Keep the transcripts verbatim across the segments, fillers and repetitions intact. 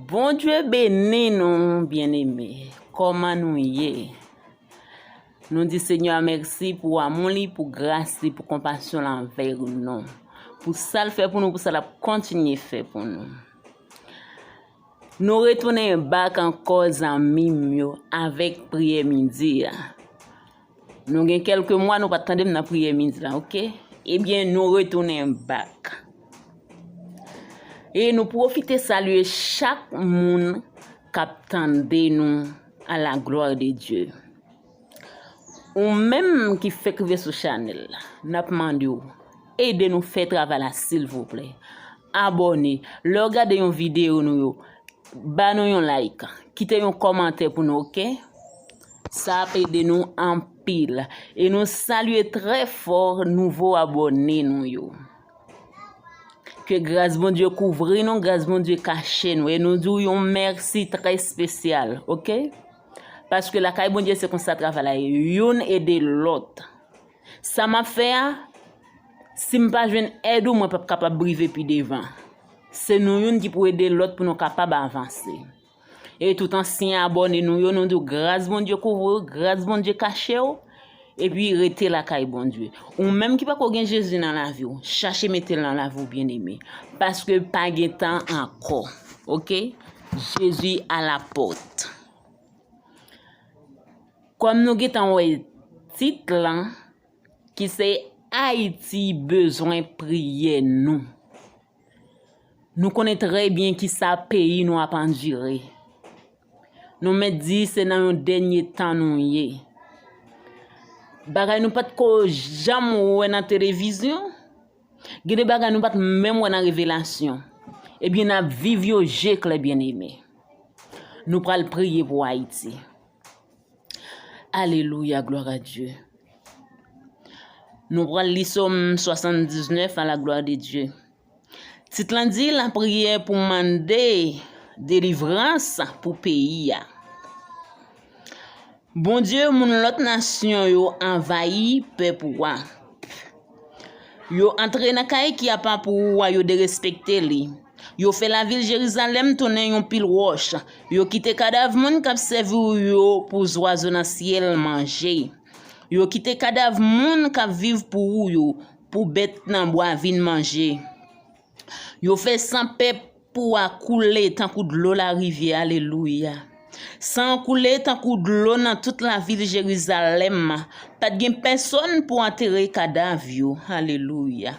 Bondye beni nou, byeneme. Kòman nou ye? Nou di Senyè a mèsi pou amou li, pou gras li, pou konpasyon l anvè nou, pou sa l fè pou nou, pou sa l ap kontinye fè pou nou. Nou retounen bak ankò, zanmi m yo, avèk priyè midi a. Nou gen kèlke mwa nou pa t tande m nan priyè midi la, oke? Ebyen, nou retounen bak. E nou pwofite salye chak moun k ap tande nou, à la gloire de Dieu. Ou menm ki fèk rive sou chanèl la, n ap mande w, ede nou fè travay la, silvouplè. Abòne. Lè w gade yon videyo nou yo, ba nou yon like, kite yon kòmantè pou nou, oke? Sa ap ede nou anpil. E nou salye trè fò nouvo abòne nou yo. Ke gras Bondye kouvri nou, gras Bondye kache nou. E nou di w yon mèsi trè espesyal, oke? Paske lakay Bondye se konsa travay la ye, youn ede lòt. Sa m ap fè a, si m pa jwenn èd ou, mwen p ap kapab rive pi devan. Se nou youn ki pou ede lòt pou nou kapab avanse. E tout ansyen abòne nou yo, nou di w gras Bondye kouvri w, gras Bondye kache w, epi rete lakay Bondye. Ou menm ki pako gen Jezi nan lavi w, chache mete l nan lavi w, byeneme. Paske pa gen tan ankò. Oke? Jezi a la pòt. Kòm nou gentan wè tit lan, ki se Ayiti bezwen priyè nou. Nou konnen trè byen kisa peyi nou ap andire. Nou mèt di se nan yon dènye tan nou ye. Bagay nou pa t ko janm wè nan televizyon, gen de bagay nou pa t menm wè nan revelasyon. Ebyen, n ap viv yo je klè, byeneme. Nou pral priye pou Ayiti. Alelouya, gloire à Dieu. Nou pral li Sòm swasanndiznèf, à la gloire de Dieu. Tit lan di, lapriyè pou mande delivrans pou peyi a. Bondye, moun lòt nasyon yo anvayi pèp ou a. Yo antre nan kay ki apa pou ou a, yo derespekte li. Yo fè lavil Jerizalèm tounen yon pil wòch. Yo kite kadav moun k ap sèvi w yo pou zwazo nan syèl manje. Yo kite kadav moun k ap viv pou ou yo, pou bèt nan bwa vin manje. Yo fè san pèp ou a koule tankou dlo larivyè, alelouya. San an koule tankou dlo nan tout lavil Jerizalèm. Pa t gen pèsonn pou antere kadav yo, alelouya.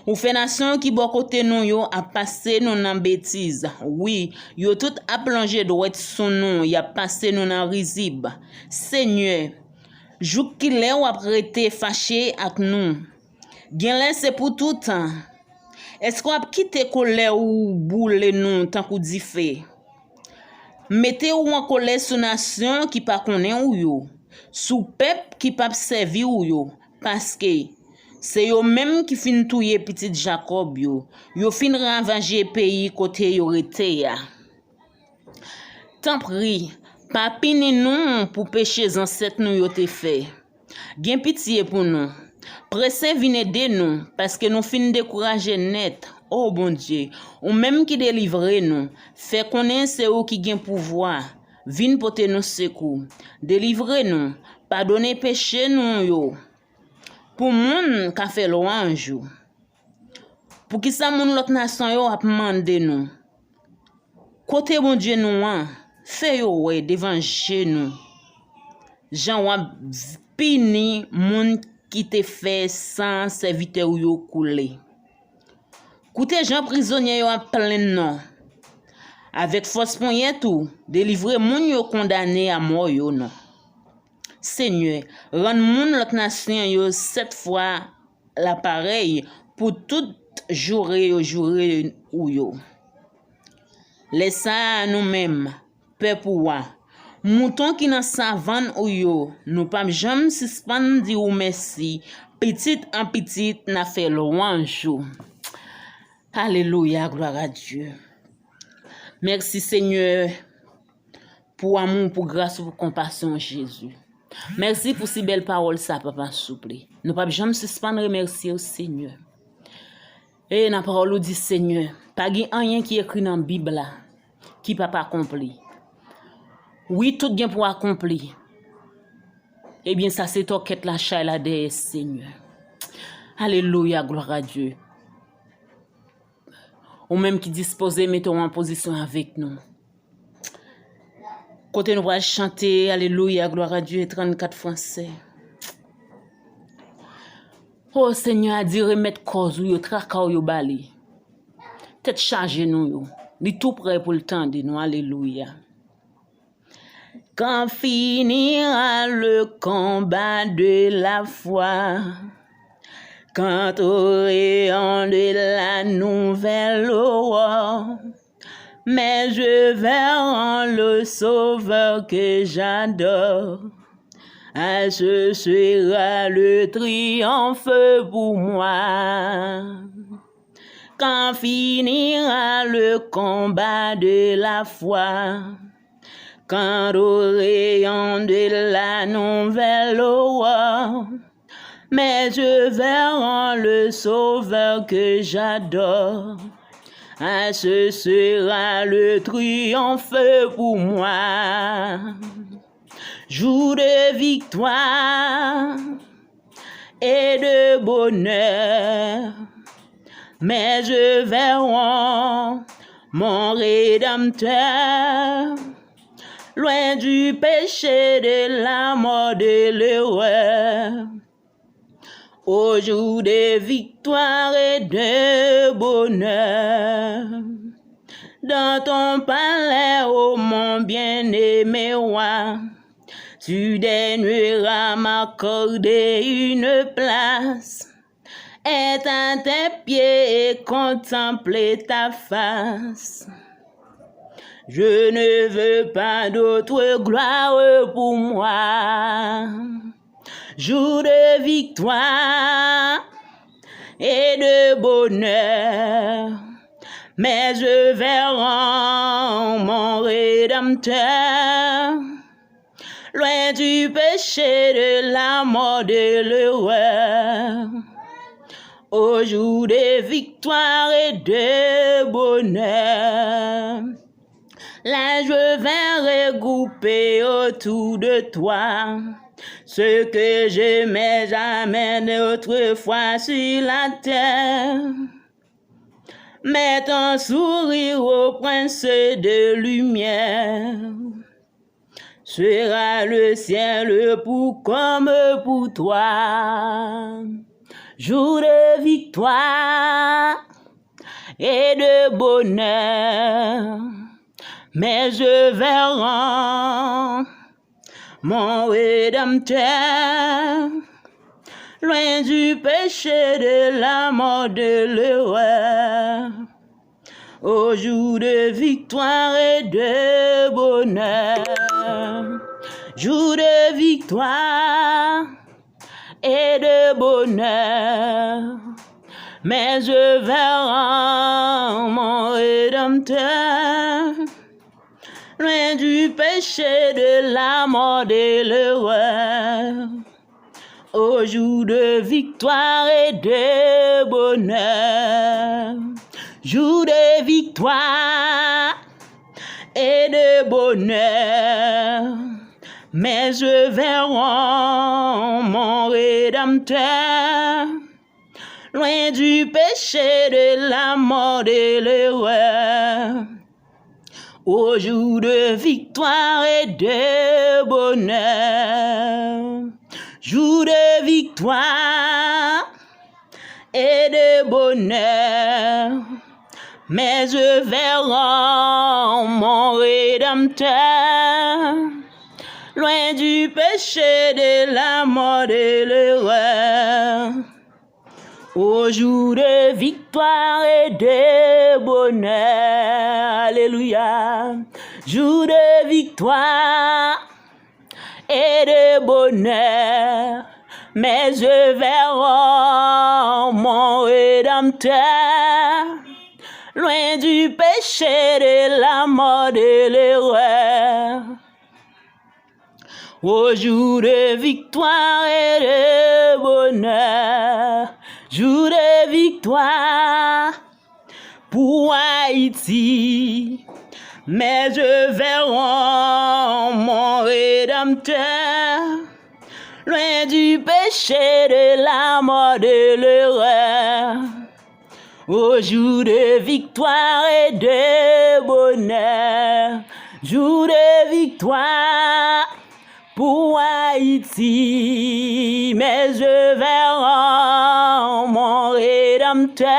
Ou fè nasyon ki bò kote nou yo ap pase nou nan betiz. Wi, yo tout ap lonje dwèt sou nou, y ap pase nou nan rizib. Senyè, jouk kilè w ap rete fache ak nou? Genlè se pou toutan. Èske w ap kite kolè ou boule nou tankou dife? Mete ou an kolè sou nasyon ki pa konnen ou yo, sou pèp ki p ap sèvi ou yo, paske se yo menm ki fin touye pitit Jakòb yo, yo fin ravaje peyi kote yo rete a. Tanpri, pa pini nou pou peche zansèt nou yo te fè. Gen pitye pou nou. Prese vin ede nou, paske nou fin dekouraje nèt. O Bondye, ou menm ki delivre nou, fè konnen se ou ki gen pouvwa. Vin pote nou sekou. Delivre nou, padone peche nou yo. Pou moun ka fè lwanj ou. Poukisa moun lòt nasyon yo ap mande nou? Kote Bondye nou an? Fè yo wè devan je nou jan w ap pini moun ki te fè san sèvitè w yo koule. Koute jan prizonye yo ap plenn non. Avèk fòs ponyèt ou, delivre moun yo kondane a mò yo non. Senyè, rann moun lòt nasyon yo sèt fwa laparèy pou tout joure yo joure ou yo. Lè sa a, nou menm, pèp ou a, mouton ki nan savann ou yo, nou p ap janm sispann di ou mèsi, pitit an pitit n a fè lwanj ou. Alelouya, gloire à Dieu. Mèsi, Senyè, pou amou, pou gras ou, pou konpasyon, Jezi. Mèsi pou si bèl pawòl sa, Papa, souple. Nou p ap janm sispann remèsye w, Senyè. E nan pawòl ou di, Senyè, pa gen anyen ki ekri nan Bib la ki p ap akonpli. Wi, tout gen pou akonpli. Ebyen, sa se tòkèt la, chay la dèyè, Senyè. Alelouya, glwa a Dye. Ou menm ki dispoze, mete w an pozisyon avèk nou. Kote nou pral chante, alelouya, glwa a Dye, trannkat fransè. O Senyè a di, remèt kòz ou yo, traka w yo ba li. Tèt chaje nou yo. Li tou prè pou l tande nou, alelouya. Quand finira le combat de la foi, quand au rayon de la nouvelle aurore, mes yeux verront le Sauveur que j'adore. Ah, ce sera le triomphe pour moi. Quand finira le combat de la foi, quand au rayon de la nouvelle aurore, mes yeux verront le Sauveur que j'adore. Ah, ce sera le triomphe pour moi. Jour de victoire et de bonheur, mes yeux verront mon Rédempteur, loin du péché, de la mort, de l'erreur. Au jour de victoire et de bonheur, dans ton palais, ô mon bien-aimé roi, tu daigneras m'accorder une place, être à tes pieds et contempler ta face. Je ne veux pas d'autre gloire pour moi. Jour de victoire et de bonheur, mes yeux verront mon Rédempteur, loin du péché, de la mort, de l'erreur. Au jour de victoire et de bonheur, là je vais regrouper autour de toi ce que j'aimais jamais autrefois sur la terre. Mets ton sourire, ô prince de lumière, sera le ciel pour comme pour toi. Jour de victoire et de bonheur, mes yeux verront mon Rédempteur, loin du péché, de la mort, de l'erreur. Au jour de victoire et de bonheur, jour de victoire et de bonheur, mes yeux verront mon Rédempteur, loin du péché, de la mort, de l'erreur. Au jour de victoire et de bonheur, jour de victoire et de bonheur, mes yeux verront mon Rédempteur, loin du péché, de la mort, de l'erreur. Au jour de victoire et de bonheur, jour de victoire et de bonheur, mes yeux verront mon Rédempteur, loin du péché, de la mort, de l'erreur. Au jour de victoire et de bonheur, alelouya, jour de victoire et de bonheur, mes yeux verront mon Rédempteur, loin du péché, de la mort, de l'erreur. Au jour de victoire et de bonheur, jour de victoire pour Haïti, Mes yeux verront mon Rédempteur, loin du péché, de la mort, de l'erreur. Au jour de victoire et de bonheur, jour de victoire pour Haïti, mes yeux verront mon Rédempteur,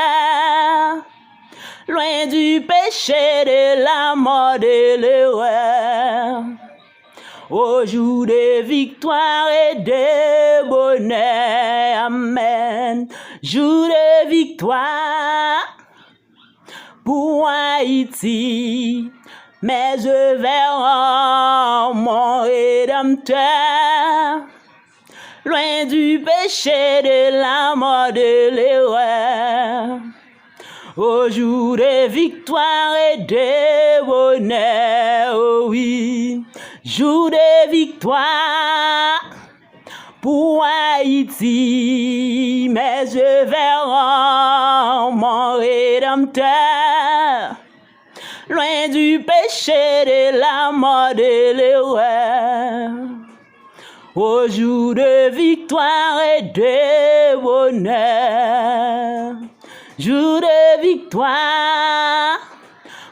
loin du péché, de la mort, de l'erreur. Au jour de victoire et de bonheur, amen. Jour de victoire pour Haïti, mes yeux verront mon Rédempteur, loin du péché, de la mort, de l'erreur. Au jour de victoire et de bonheur, oh oui, jour de victoire pour Haïti, mes yeux verront mon Rédempteur, loin du péché, de la mort, de l'erreur. Au jour de victoire et de bonheur, jour de victoire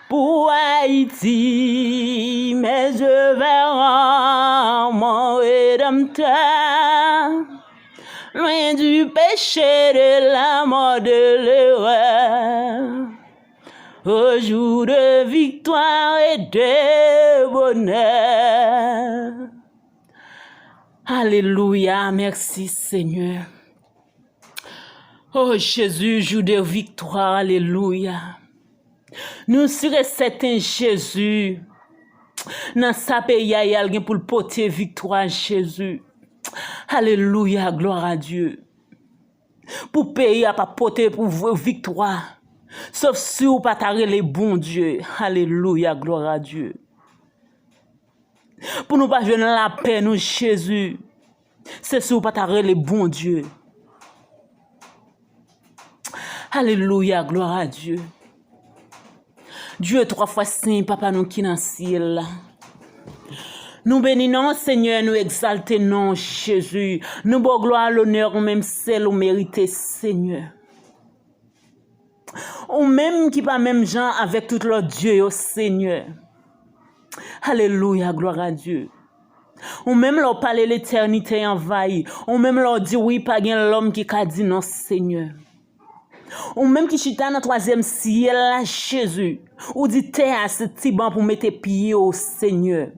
pour Haïti, mes yeux verront mon Rédempteur, loin du péché, de la mort, de l'erreur. Au jour de victoire et de bonheur. Alelouya, mèsi Senyè. O Jezi, jou de viktwa, alelouya. Nou si e sèten Jezi, nan sa peyi a ye a, l gen pou l pote viktwa, Jezi. Alelouya, glwa a Dye. Pou peyi a pa pote pou vre viktwa, sof si w pa ta rele Bondye. Alelouya, glwa a Dye. Pou nou pa jwenn lapè nou, Jezi, se si w pa ta rele Bondye. Alelouya, glwa a Dye. Dye twa fwa sen, Papa nou ki nan syèl la. Nou beni non w, Senyè, nou egzalte non w, Jezi. Nou ba w glwa, lonè, ou menm sèl ou merite, Senyè. Ou menm ki pa menm jan avèk tout lòt dye yo, Senyè. Alelouya, glwa a Dye. Ou menm lè w pale, letènite anvayi. Ou menm lè w di wi, pa gen lòm ki ka di non, Senyè. Ou menm ki chita nan twazyèm syèl la, Jezi. Ou di tè a se ti ban pou mete pye w, Senyè.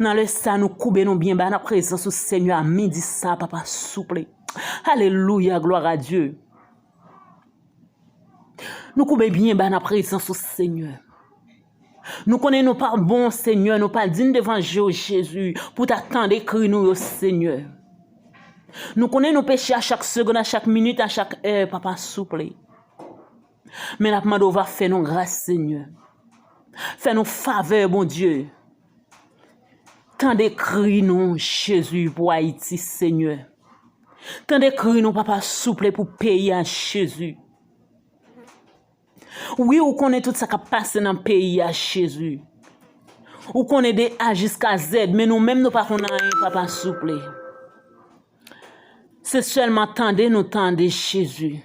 Nan lè sa, nou koube nou byen ba nan prezans ou, Senyè, a midi sa, Papa, souple. Alelouya, glwa a Dye. Nou koube byen ba nan prezans ou, Senyè. Nou konnen nou pa bon, Senyè, nou pa diy devan je w, Jezi, pou ta tande kri nou yo, Senyè. Nou konnen nou peche a chak segonn, a chak minit, a chak è, Papa, souple. Men n ap mande w va fè nou gras, Senyè. Fè nou favè, Bondye. Tande kri nou, Jezi, pou Ayiti, Senyè. Tande kri nou, Papa, souple, pou peyi a, Jezi. Wi, ou konnen tout sa k ap pase nan peyi a, Jezi. Ou konnen de A jiska Z, men nou menm nou pa konn anyen, Papa, souple. Se sèlman tande nou tande, Jezi.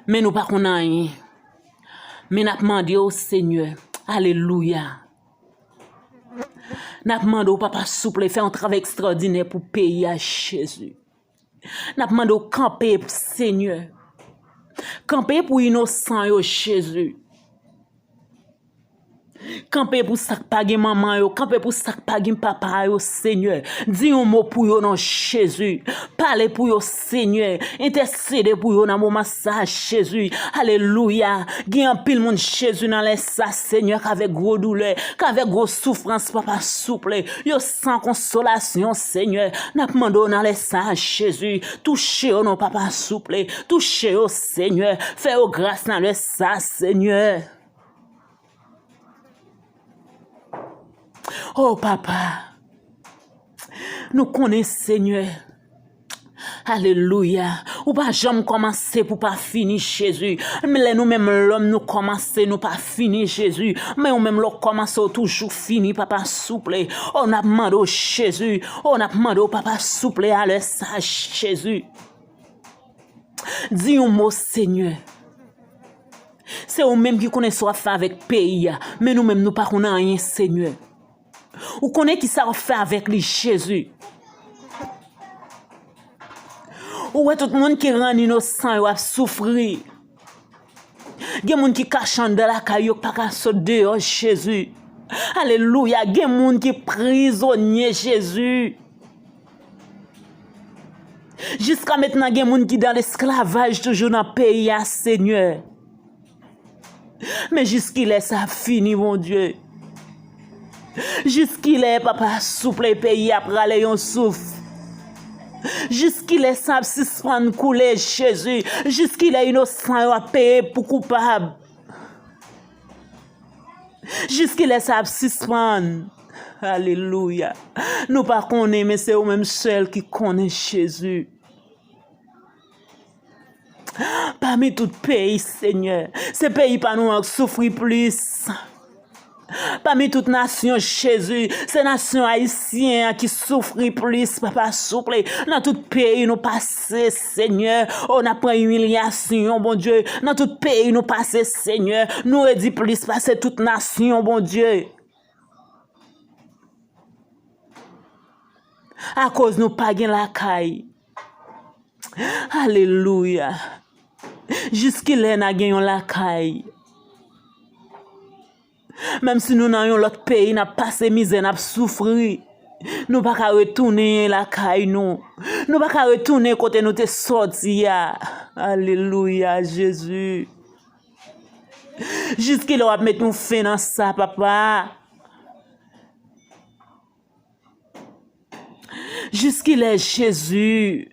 Men nou pa konn anyen. Men n ap mande w, Senyè, alelouya. N ap mande w, Papa, souple, fè yon travay ekstwòdinè pou peyi a, Jezi. N ap mande w kanpe, Senyè. Kanpe pou inosan yo, Jezi. Kanpe pou sa k pa gen manman yo, kanpe pou sa k pa gen papa yo, Senyè. Di yon mo pou yo non, Jezi. Pale pou yo, Senyè. Entèsede pou yo nan moman sa, Jezi. Alelouya. Gen anpil moun, Jezi, nan lè sa, Senyè, k avèk gwo doulè, k avèk gwo soufrans, Papa, souple. Yo san konsolasyon, Senyè. N ap mande w nan lè sa, Jezi. Touche yo non, Papa, souple. Touche yo, Senyè. Fè yo gras nan lè sa, Senyè. O Papa, nou konnen, Senyè, Alelouya. Ou pa janm kòmanse pou pa fini, Jezi. Men lè nou menm lòm nou kòmanse, nou pa fini, Jezi. Men ou menm lè w kòmanse, ou toujou fini, papa, souple. O, n ap mande w, Jezi. O, n ap mande w, papa, souple, alè sa, Jezi. Di yon mo, Senyè. Se ou menm ki konnen sa w ap fè avèk peyi a. Men nou menm, nou pa konn anyen, Senyè. Ou konnen ki sa w ap fè avèk li, Jezi. Ou wè tout moun ki rann inosan yo ap soufri. Gen moun ki kache anndan lakay yo, pa ka sot deyò, Jezi. Alelouya. Gen moun ki prizonye, Jezi. Jiska mentnan, gen moun ki dan lesklavaj toujou nan peyi a, Senyè. Men jiskilè sa ap fini, Bondye? Jiskilè, papa, souple, peyi a prale yon souf? Jiskilè san ap sispann koule, Jezi? Jiskilè inosan yo ap peye pou koupab? Jiskilè sa ap sispann? Alelouya. Nou pa konnen, men se ou menm sèl ki konnen, Jezi. Pami tout peyi, Senyè, se peyi pa nou an k soufri plis. Pami tout nasyon, Jezi, se nasyon ayisyen an ki soufri plis, papa, souple. Nan tout peyi nou pase, Senyè, o, n ap pran imilyasyon, Bondye. Nan tout peyi nou pase, Senyè, nou redi plis pase tout nasyon, Bondye. Akoz nou pa gen lakay. Alelouya. Jiskilè n a gen yon lakay? Menm si nou nan yon lòt peyi, n ap pase mizè, n ap soufri, nou pa ka retounen lakay nou. Nou pa ka retounen kote nou te sòti a. Alelouya, Jezi. Jiskilè w ap met yon fen nan sa, papa? Jiskilè, Jezi?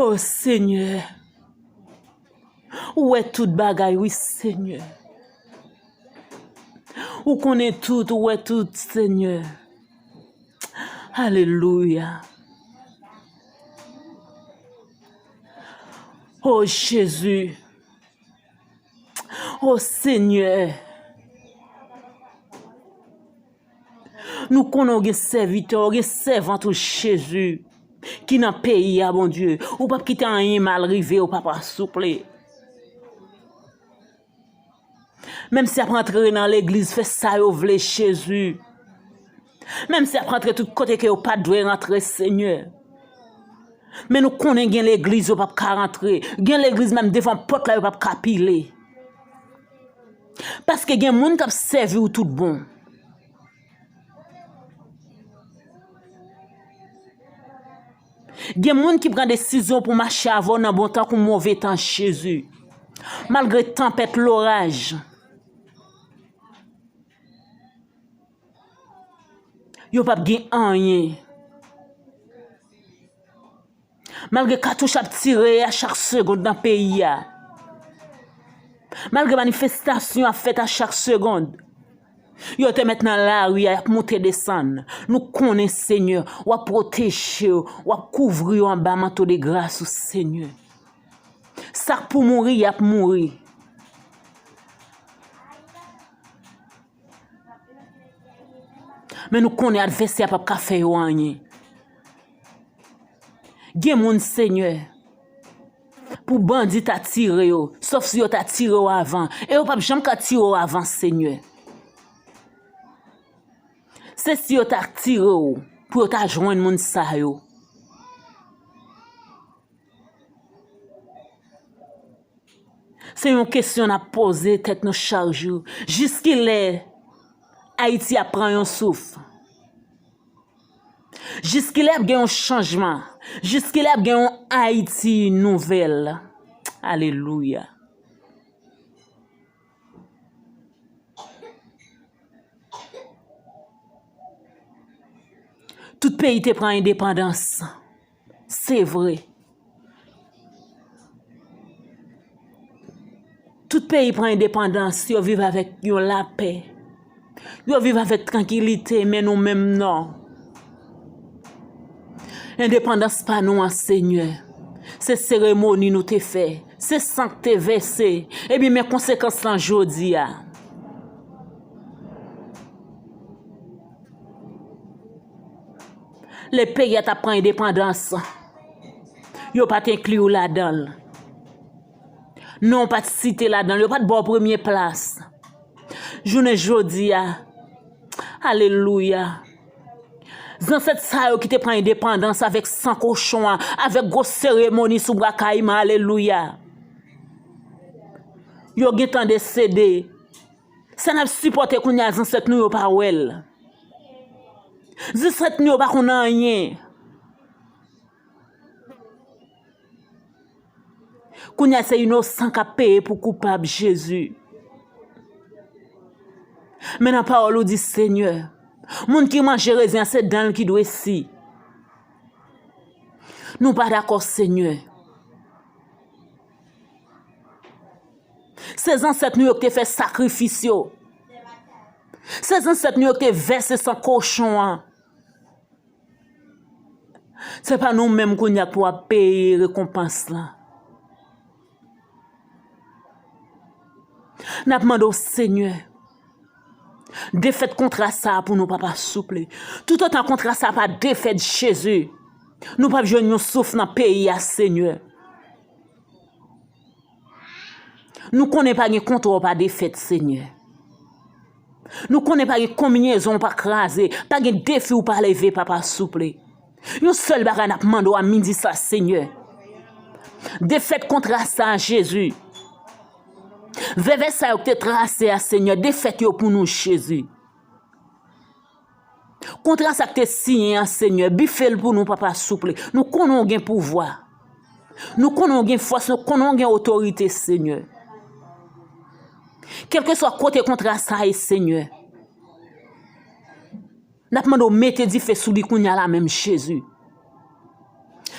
O Senyè, ou wè tout bagay, wi, Senyè. Ou konnen tout, ou wè tout, Senyè. Alelouya. O Jezi. O Senyè, nou konnen w gen sèvitè, w gen sèvant ou, Jezi, ki nan peyi a, Bondye. Ou p ap kite anyen mal rive yo, papa, souple. Menm si y ap rantre nan legliz, fè sa yo vle, Jezi. Menm si y ap rantre tout kote ke yo pa t dwe rantre, Senyè. Men nou konnen gen legliz yo p ap ka rantre. Gen legliz menm devan pòt la yo p ap ka pile. Paske gen moun k ap sèvi w tout bon. Gen moun ki pran desizyon pou mache avè w nan bon tan kou move tan, Jezi. Malgre tanpèt, loraj, yo p ap gen anyen. Malgre katouch ap tire a chak segonn nan peyi a, malgre manifestasyon ap fèt a chak segonn, yo te mèt nan lari a, y ap monte desann. Nou konnen, Senyè, w ap pwoteje yo, w ap kouvri yo anba manto de gras ou, Senyè. Sa k pou mouri, y ap mouri. Men nou konnen advèsè a p ap ka fè yo anyen. Gen moun, Senyè, pou bandi ta tire yo, sòf si yo ta tire w avan. E yo p ap janm ka tire w avan, Senyè. Se si yo ta tire w pou yo ta jwenn moun sa yo. Se yon kesyon n ap poze tèt nou chak jou. Jiskilè Ayiti ap pran yon souf? Jiskilè ap gen yon chanjman? Jiskilè ap gen yon Ayiti nouvèl? Alelouya. Tout peyi te pran endepandans. Se vre. Tout peyi pran endepandans, yo viv avèk yon lapè. Yo viv avèk trankilite, men nou menm non. Endepandans pa nou an, Senyè, se seremoni nou te fè, se san k te vèse. Ebyen, men konsekans lan jodi a. Lè peyi a t ap pran endepandans, yo pa t enkli w ladan l. Non w pa t site ladan l, yo pa t ba w premye plas. Jounen jodi a, alelouya. Zansèt sa yo ki te pran endepandans avèk san kochon an, avèk gwo seremoni sou Bwa Kayiman, alelouya. Yo gentan desede. Sa n ap sipòte kounye a, zansèt nou yo pa wè l. Zansèt nou yo pa konn anyen. Kounye a se inosan k ap peye pou koupab, Jezi. Men nan pawòl ou di, Senyè, moun ki manje rezen an, se dan l ki dwe si. Nou pa dakò, Senyè. Se zansèt nou yo ki te fè sakrifis yo. Se zansèt nou yo ki te vèse san kochon an. Se pa nou menm kounye a pou ap peye rekonpans lan. N ap mande w, Senyè, defèt kontra sa a pou nou, papa, souple. Toutotan kontra sa a pa defèt, Jezi, nou p ap jwenn yon souf nan peyi a, Senyè. Nou konnen pa gen kontra w pa defèt, Senyè. Nou konnen pa gen konbinezon w pa kraze, pa gen defi w pa leve, papa, souple. Yon sèl bagay n ap mande w a midi sa, Senyè. Defèt kontra sa a, Jezi. Vèvè sa yo k te trase a, Senyè, defèt yo pou nou, Jezi. Kontra sa k te siyen an, Senyè, bife l pou nou, papa, souple. Nou konnen w gen pouvwa. Nou konnen w gen fòs, nou konnen w gen otorite, Senyè. Kèlkeswa kote kontra sa ye, Senyè, n ap mande w mete dife sou li kounye a la menm, Jezi.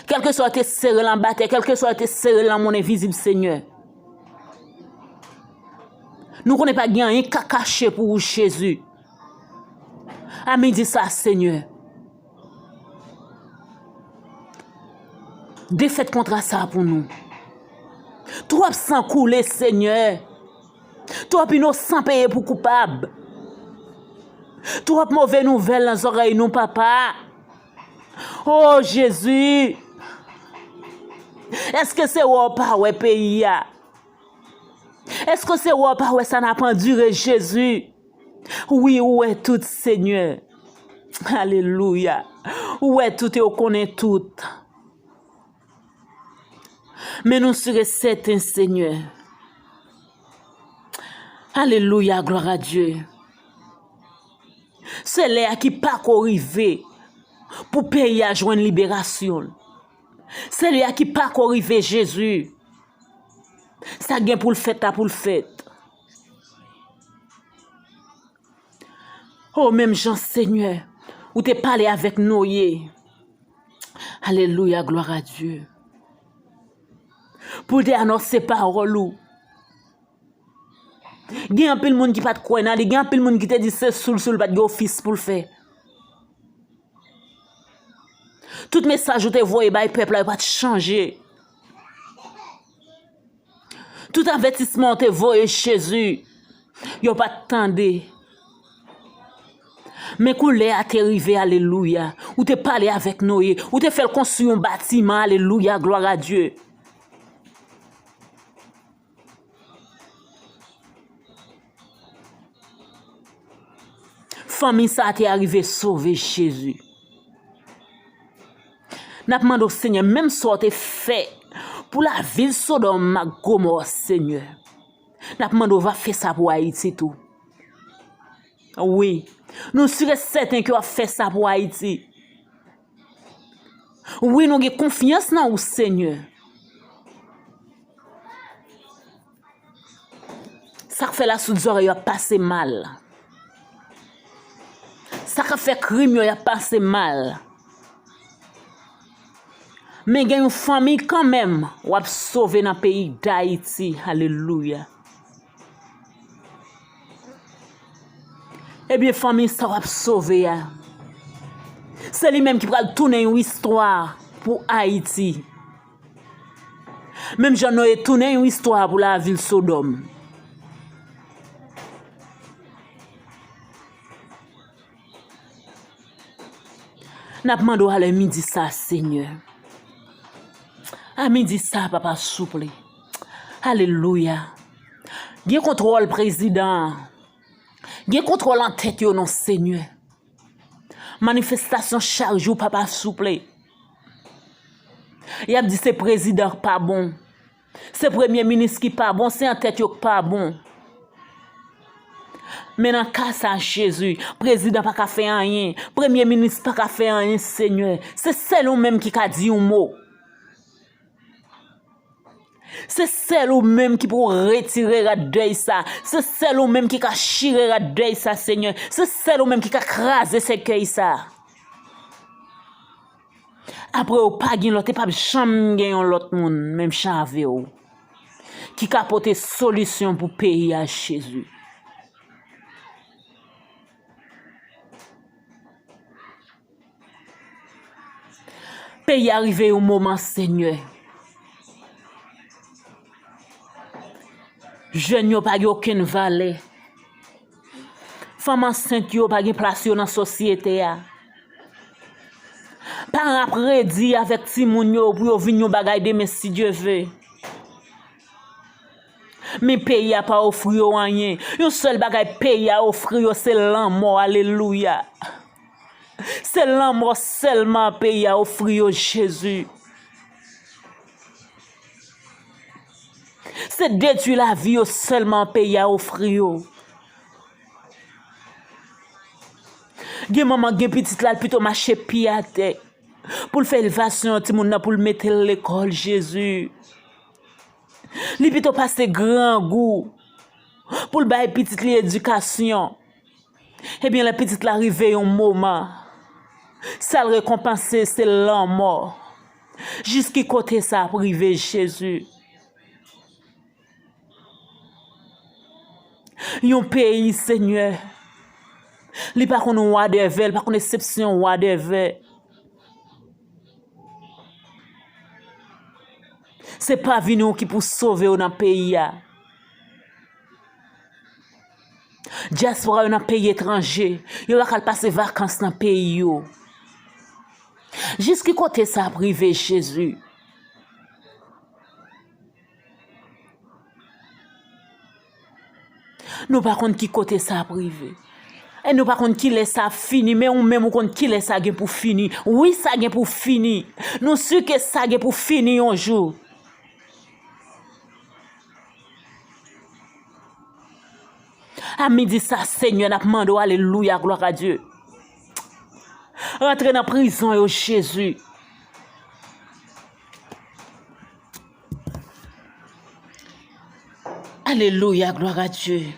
Kèlkeswa yo te sere l anba tè, kèlkeswa yo te sere l nan mond envizib, Senyè. Nou konnen pa gen anyen k ka kache pou ou, Jezi. A midi sa, Senyè. Defèt kontra sa a pou nou. Twòp san koule, Senyè. Twòp inosan peye pou koupab. Twòp move nouvèl nan zòrèy nou, papa. O Jezi! Èske se wè w pa wè peyi a? Èske se wè w pa wè sa n ap andire, Jezi? Wi, ou wè tout, Senyè. Alelouya. Ou wè tout e ou konnen tout. Men nou si e sèten, Senyè. Alelouya, glwa a Dye. Se lè a ki pako rive pou peyi a jwenn liberasyon l. Se lè a ki pako rive, Jezi. Sa gen pou l fèt la pou l fèt. O, menm jan, Senyè, ou te pale avèk Noye. Alelouya, glwa a Dye. Pou l te anonse pawòl ou. Gen anpil moun ki pa t kwè nan li, gen anpil moun ki te di se sou l, sou l, pa t gen ofis pou l fè. Tout mesaj ou te voye bay pèp la, yo pa t chanje. Tout avètisman ou te voye, Jezi, yo pa t tande. Men kou lè a te rive, alelouya, ou te pale avèk Noye, ou te fè l konstwi yon batiman, alelouya, glwa a Dye. Fanmi sa a te arive sove, Jezi. N ap mande w, Senyè, menm sa w te fè pou lavil Sodòm ak Gomò, Senyè, n ap mande w va fè sa pou Ayiti tou. Wi, nou si e sèten ke w ap fè sa pou Ayiti. Wi, nou gen konfyans nan ou, Senyè. Sa k fè lasoud zòrèy yo ap pase mal. Sa k ap fè krim yo, y ap pase mal. Men gen yon fanmi kanmenm w ap sove nan peyi Dayiti. Alelouya. Ebyen, fanmi sa w ap sove a, Se li menm ki pral tounen yon istwa pou Ayiti. Menm jan Noye tounen yon istwa pou lavil Sodòm. N ap mande w alè midi sa, Senyè. A midi sa, papa, souple. Alelouya. Gen kontwòl prezidan an. Gen kontwòl nan tèt yo, non, Senyè. Manifestasyon chak jou, papa, souple. Y ap di se prezidan k pa bon. Se premye minis ki pa bon, se nan tèt yo k pa bon. Men nan ka sa, Jezi, prezidan pa ka fè anyen, premye minis pa ka fè anyen, Senyè. Se sèl ou menm ki ka di yon mo. Se sèl ou menm ki pou retire rad dèy sa. Se sèl ou menm ki ka chire rad dèy sa, Senyè. Se sèl ou menm ki ka kraze sèkèy sa. Apre w, pa gen lòt, e p ap janm gen yon lòt moun, menm jan avè w, ki ka pote solisyon pou peyi a, Jezi. Peyi a rive yon moman, Senyè. Jèn yo pa gen okenn valè. Fanm ansent yo pa gen plas yo nan sosyete a. Paran ap redi avèk timoun yo pou yo vin yon bagay demen, si Dye ve. Men peyi a pa ofri yo anyen. Yon sèl bagay peyi a ofri yo, se lanmò. Alelouya. Se lanmò sèlman peyi a ofri yo, Jezi. Se detwi lavi yo sèlman peyi a ofri yo. Gen manman gen pitit la, l pito mache pye atè pou l fè elevasyon timoun nan, pou l mete l lekòl, Jezi. Li pito pase grangou pou l bay pitit li edikasyon. Ebyen, lè pitit la rive yon moman, sa l rekonpanse se lanmò. Jis ki kote sa ap rive, Jezi? Yon peyi, Senyè, li pa konn wadèvè, li pa konn eksepsyon wadèvè. Se pa vini w ki pou sove w nan peyi a. Dyaspora yo nan peyi etranje, yo pa ka al pase vakans nan peyi yo. Jis ki kote sa ap rive, Jezi? Nou pa konn ki kote sa ap rive. E nou pa konn kilè sa ap fini, men ou menm ou konn kilè sa gen pou fini. Wi, sa gen pou fini. Nou si ke sa gen pou fini yon jou. A midi sa, Senyè, n ap mande w, alelouya, glwa a Dye. Rantre nan prizon yo, Jezi. Alelouya, glwa a Dye.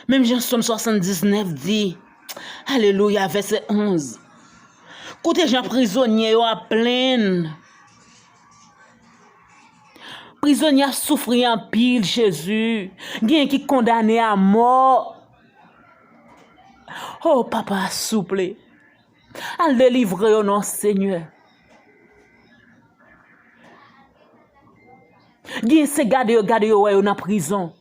Menm jan Sòm swasanndiznèf di, alelouya, vèsè onz. Koute jan prizonye yo ap plenn. Prizonye ap soufri anpil, Jezi. Genyen ki kondane a mò. O, Papa, souple. Al delivre yo non, Senyè. Gen se gade yo, gade yo wè yo nan prizon.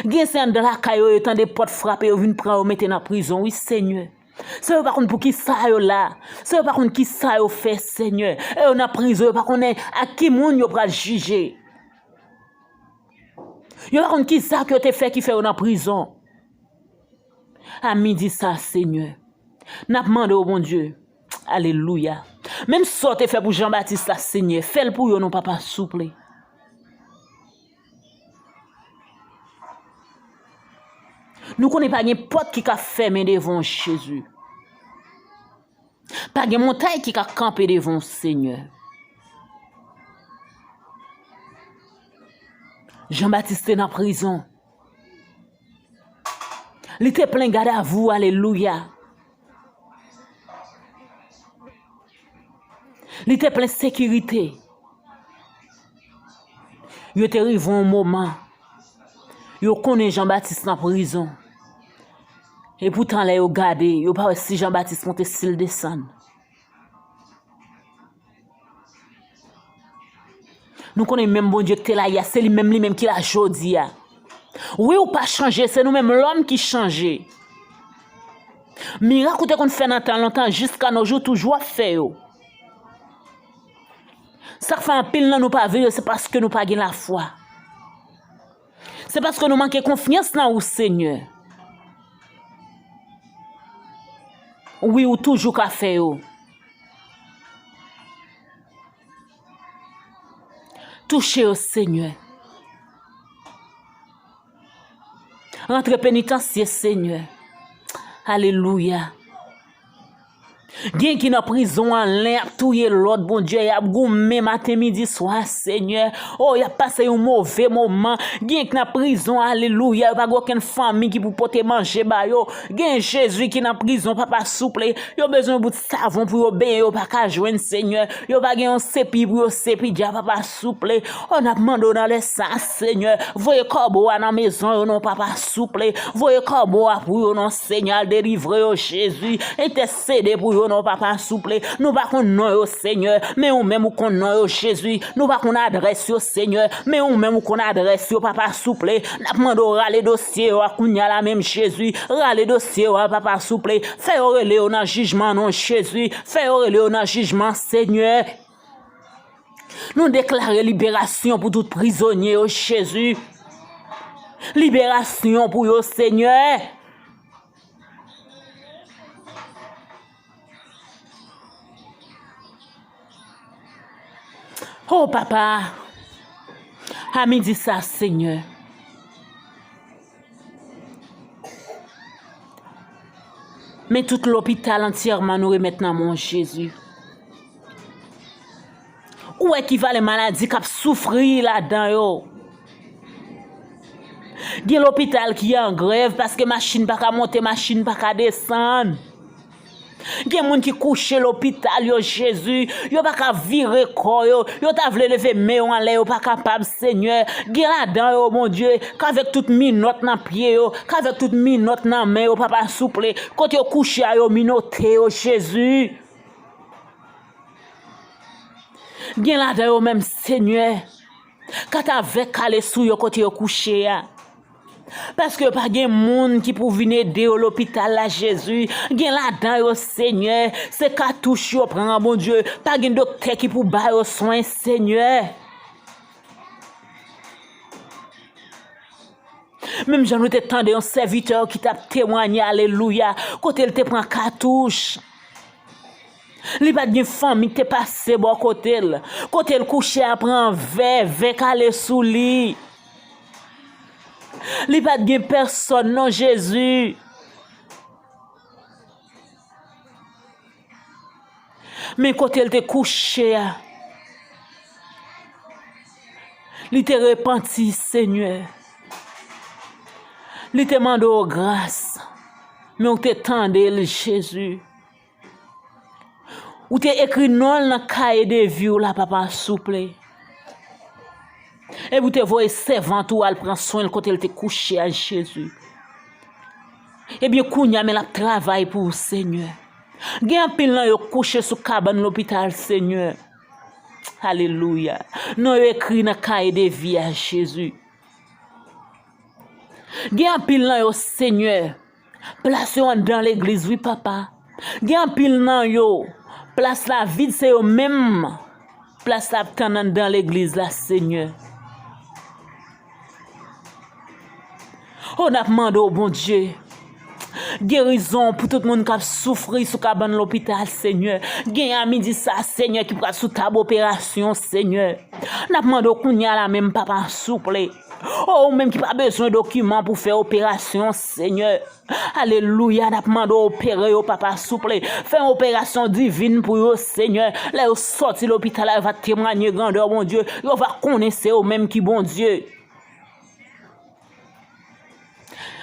Gen se anndan lakay yo, yo tande pòt frape, yo vin pran yo mete nan prizon, wi, Senyè. Se yo pa konn poukisa yo la. Se yo pa konn kisa yo fè, Senyè. E yo nan prizon, yo pa konnen ak ki moun yo pral jije. Yo pa konn kisa ke yo te fè ki fè yo nan prizon. A midi sa, Senyè, n ap mande w, Bondye, alelouya, menm sa w te fè pou Jan Batis la, Senyè, fè l pou yo non, Papa, souple. Nou konnen pa gen pòt ki ka fèmen devan w, Jezi. Pa gen montay ki ka kanpe devan w, Senyè. Jan Batis te nan prizon. Li te plen gadavou, alelouya. Li te plen sekirite. Yo te rive yon moman, yo konnen Jan Batis nan prizon. E poutan, lè yo gade, yo pa wè si Jan Batis monte, si l desann. Nou konnen menm Bondye ki te la yè a, se li menm, li menm ki la jodi a. Wi, ou pa chanje, se nou menm lòm ki chanje. Mirak ou te konn fè nan tan lontan, jiska nos jours, toujou ap fè yo. Sa k fè anpil nan nou pa vire, se paske nou pa gen lafwa. Se paske nou manke konfyans nan ou, Senyè. Wi, ou toujou ka fè yo. Touche yo, Senyè. Rantre penitansye, Senyè. Alelouya. Gen ki nan prizon an, len ap touye lòt, Bondye, y ap goumen maten, midi, swa, Senyè. O, y ap pase yon move moman. Gen ki nan prizon, alelouya, yo pa gen okenn fanmi ki pou pote manje ba yo. Gen Jezi ki nan prizon, papa, souple. Yo bezwen bout savon pou yo benyen, yo pa ka jwenn, Senyè. Yo pa gen yon sepi pou yo sepi dja, papa, souple. O, n ap mande w nan lè sa, Senyè. Voye kòbo a nan mezon yo, non, papa, souple. Voye kòbo a pou yo, non, Senyè. Al delivre yo, Jezi. Entèsede pou yo, non, papa, souple. Nou pa konn non yo, Senyè, men ou menm ou konn non yo, Jezi. Nou pa konn adrès yo, Senyè, men ou menm ou konn adrès yo, papa, souple. N ap mande w rale dosye yo a kounye a la menm, Jezi. Rale dosye yo a, papa, souple. Fè yo rele yo nan jijman, non, Jezi. Fè yo rele yo nan jijman, Senyè. Nou deklare liberasyon pou tout prizonye yo, Jezi. Liberasyon pou yo, Senyè. O papa, a midi sa, Senyè. Men tout lopital antyèman nou remèt nan men w, Jezi. Ou wè ki valè maladi k ap soufri ladan yo. Gen lopital ki an grèv paske machin pa ka monte, machin pa ka desann. Gen moun ki kouche lopital yo, Jezi. Yo pa ka vire kò yo. Yo ta vle leve men yo anlè, yo pa kapab, Senyè. Gen ladan yo, Bondye, k avèk tout minòt nan pye yo, k avèk tout minòt nan men yo, papa, souple. Kote yo kouche a, yo minote yo, Jezi. Gen ladan yo menm, Senyè, k atavèk kale sou yo kote yo kouche a. Paske yo pa gen moun ki pou vin ede yo lopital la, Jezi. Gen ladan yo, Senyè, se katouch yo pran, Bondye. Pa gen doktè ki pou ba yo swen, Senyè. Menm jan nou te tande yon sèvitè ki t ap temwanye, alelouya, kote l te pran katouch. Li pa t gen fanmi ki te pase bò kote l. Kote l kouche a pran vè, vè kale sou li. Li pa t gen pèsòn, non, Jezi. Men kote l te kouche a, li te repanti, Senyè. Li te mande w gras, men w te tande l, Jezi. Ou te ekri non l nan kaye de vi w la, papa, souple. Epi w te voye sèvant ou al pran swen l kote l te kouche a, Jezi. Ebyen, kounye a, men l ap travay pou ou, Senyè. Gen anpil nan yo kouche sou kabann lopital, Senyè. Alelouya. Non yo ekri nan kaye de vi a, Jezi. Gen anpil nan yo, Senyè, plas yo anndan legliz, wi, papa. Gen anpil nan yo, plas la vid, se yo menm plas la ap tann anndan legliz la, Senyè. O, n ap mande w, Bondye, gerizon pou tout moun k ap soufri sou kabann lopital, Senyè. Gen a midi sa, Senyè, ki pral sou tab operasyon, Senyè. N ap mande w kounye a la menm, papa, souple. O, ou menm ki pa bezwen dokiman pou fè operasyon, Senyè. Alelouya, n ap mande w opere yo, papa, souple. Fè yon operasyon divin pou yo, Senyè. Lè yo sòti lopital la, yo va temwanye grandè w, Bondye. Yo va konnen se ou menm ki Bondye.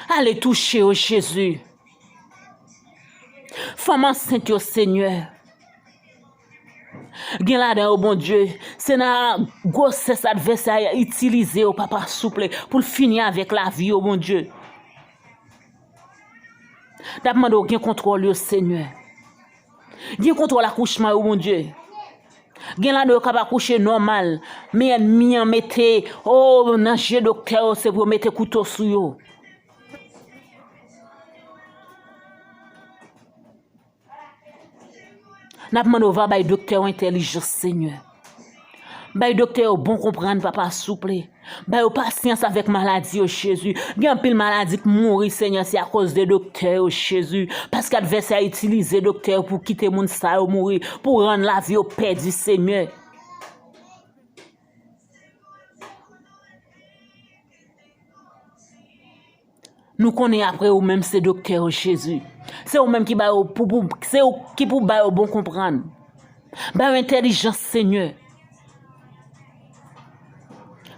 Ale touche yo, Jezi. Fanm ansent yo, Senyè. Gen ladan yo, Bondye, se nan gwosès advèsè a itilize yo, papa, souple, pou l fini avèk lavi yo, Bondye. N ap mande w gen kontwòl yo, Senyè. Gen kontwòl akouchman yo, Bondye. Gen ladan yo k ap akouche nòmal, men ènmi an mete, o, nan je doktè yo, se pou yo mete kouto sou yo. N ap mande w va bay doktè yo entèlijans, Senyè. Bay doktè yo bon konprann, papa, souple. Ba yo pasyans avèk maladi yo, Jezi. Gen anpil maladi k mouri, Senyè, se akoz de doktè yo, Jezi. Paske advèsè a itilize doktè yo pou kite moun sa yo mouri, pou rann lavi yo pèdi, Senyè. Nou konnen apre ou menm se doktè yo, Jezi. Se ou menm ki ba yo pou, pou, se ou ki pou ba yo bon konprann. Ba yo entèlijans, Senyè.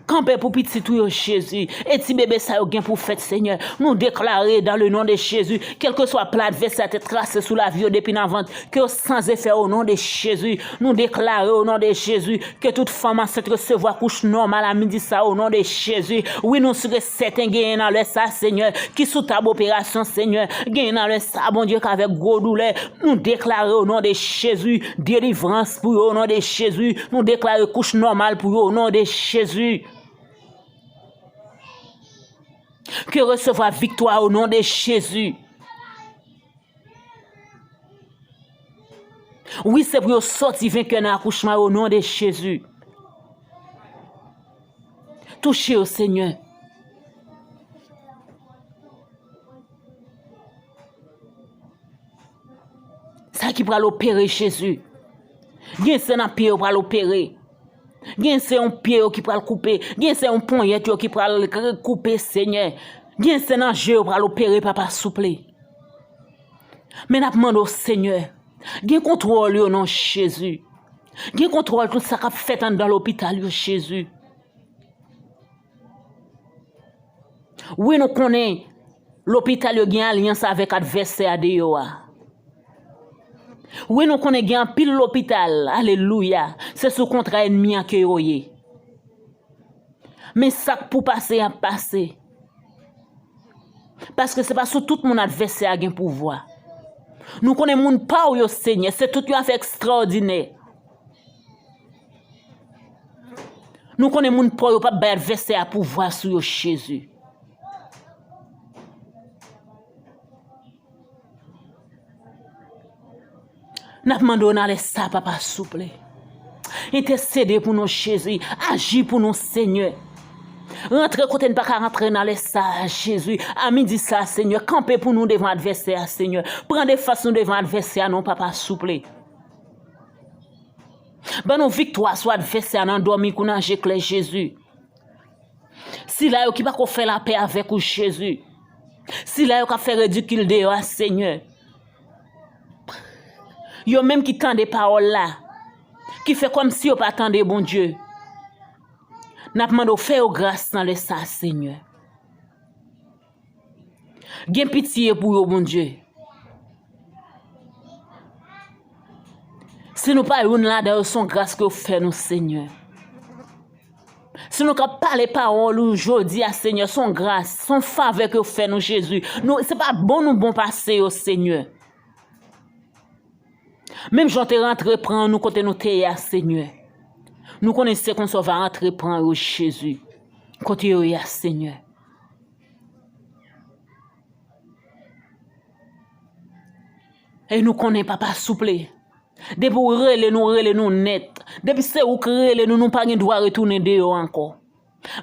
Kanpe pou pitit ou yo, Jezi. E ti bebe sa yo gen pou fèt, Senyè. Nou deklare, dans le nom de Jésus, kèlkeswa plan advèsè a te trase sou lavi yo depi nan vant, ke yo san efè, o non de Jezi. Nou deklare, o non de Jezi, ke tout fanm ansent resevwa kouch nòmal a midi sa, o non de Jezi. Wi, nou si ke sèten genyen nan lè sa, Senyè, ki sou tab operasyon, Senyè. Genyen nan lè sa, Bondye, k avèk gwo doulè. Nou deklare, o non de Jezi, delivrans pou yo, o non de Jezi. Nou deklare kouch nòmal pou yo, o non de Jezi. Ke yo resevwa viktwa, o non de Jezi. Wi, se pou yo sòti venkè nan akouchman yo, o non de Jezi. Touche yo, Senyè. Sa ki pral opere, Jezi. Gen se nan pye yo pral opere. Gen se yon pye yo ki pral koupe. Gen se yon ponyèt yo ki pral k-, koupe, Senyè. Gen se nan je yo pral opere, papa, souple. Men n ap mande w, Senyè, gen kontwòl yo, non Jezi. Gen kontwòl tout sa k ap fèt anndan lopital yo, Jezi. Wi, nou konnen lopital yo gen alyans avèk advèsè a deyò a. Wi, nou konnen gen anpil lopital, alelouya, se sou kontra ènmi an ke yo ye. Men sa k pou pase, ap pase. Paske se pa sou tout moun advèsè a gen pouvwa. Nou konnen moun pa w yo, Senyè, se tout yon afè ekstraòdinè. Nou konnen moun pa w yo p ap bay advèsè a pouvwa sou yo, Jezi. N ap mande w nan lè sa, papa, souple. Entèsede pou nou, Jezi. Aji pou nou, Senyè. Rantre kote n pa ka rantre nan lè sa, Jezi. A midi sa, Senyè, kanpe pou nou devan advèsè a, Senyè. Pran defans nou devan advèsè a, non, papa, souple. Ban nou viktwa sou advèsè a nan dòmi kou nan je klè, Jezi. Sila yo ki pako fè lapè avèk ou, Jezi. Sila yo k ap fè ridikil de yo a, Senyè. Yo menm ki tande pawòl la, ki fè kòmsi yo pa tande, Bondye. N ap mande w fè yo gras nan lè sa, Senyè. Gen pitye pou yo, Bondye. Si nou pa youn ladan yo, se yon gras ke w fè nou, Senyè. Si nou ka pale pawòl ou jodi a, Senyè, se yon gras, se yon favè ke w fè nou, Jezi. Nou, se pa bon nou bon pase yo, Senyè. Menm jan w te rantre pran nou kote nou te ye a, Senyè. Nou konnen se konsa w va rantre pran yo, Jezi. Kote yo ye a, Senyè. E nou konnen, papa, souple. Depi w rele nou, rele nou nèt. Depi se ou k rele nou, nou pa gen dwa retounen deyò ankò.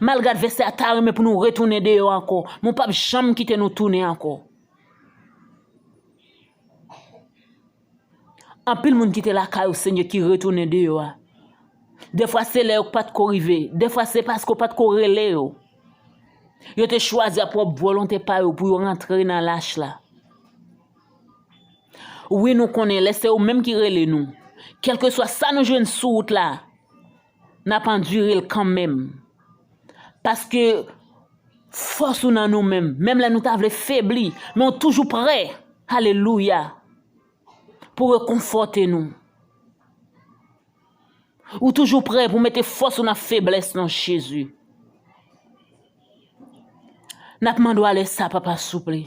Malgre advèsè a ta renmen pou nou retounen deyò ankò, men w p ap janm kite nou tounen ankò. Anpil moun ki te lakay ou, Senyè, ki retounen deyò a. Dèfwa se lè yo pa t ko rive. Dèfwa se paske w pa t ko rele yo. Yo te chwazi a pwòp volonte pa yo pou yo rantre nan lach la. Wi, nou konnen lè se ou menm ki rele nou. Kèlkeswa sa nou jwenn sou wout la, n ap andire l kanmenm. Paske fòs ou nan nou menm. Menm lè nou ta vle febli, men w toujou prè. Alelouya. Pou rekonfòte nou. Ou toujou prè pou mete fòs ou nan feblès, non Jezi. N ap mande w alè sa, papa, souple.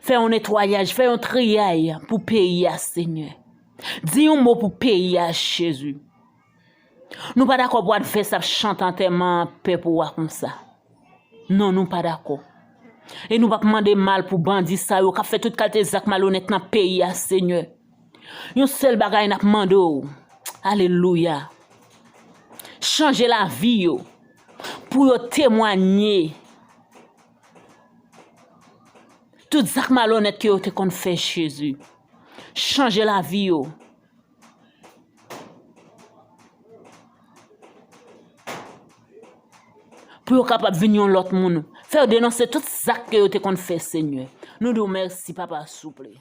Fè yon netwayaj, fè yon triyay pou peyi a, Senyè. Di yon mo pou peyi a, Jezi. Nou pa dakò pou advès ap chante antèman pèp ou a konsa. Non, nou pa dakò. E nou p ap mande mal pou bandi sa yo k ap fè tout kalite zak malonèt nan peyi a, Senyè. Yon sèl bagay n ap mande w. Alelouya. Chanje lavi yo. Pou yo temwanye tout zak malonèt ke yo te konn fè, Jezi. Chanje lavi yo. Pou yo kapab vin yon lòt moun. Fè yo denonse tout zak ke yo te konn fè, Senyè. Nou di w mèsi, papa, souple.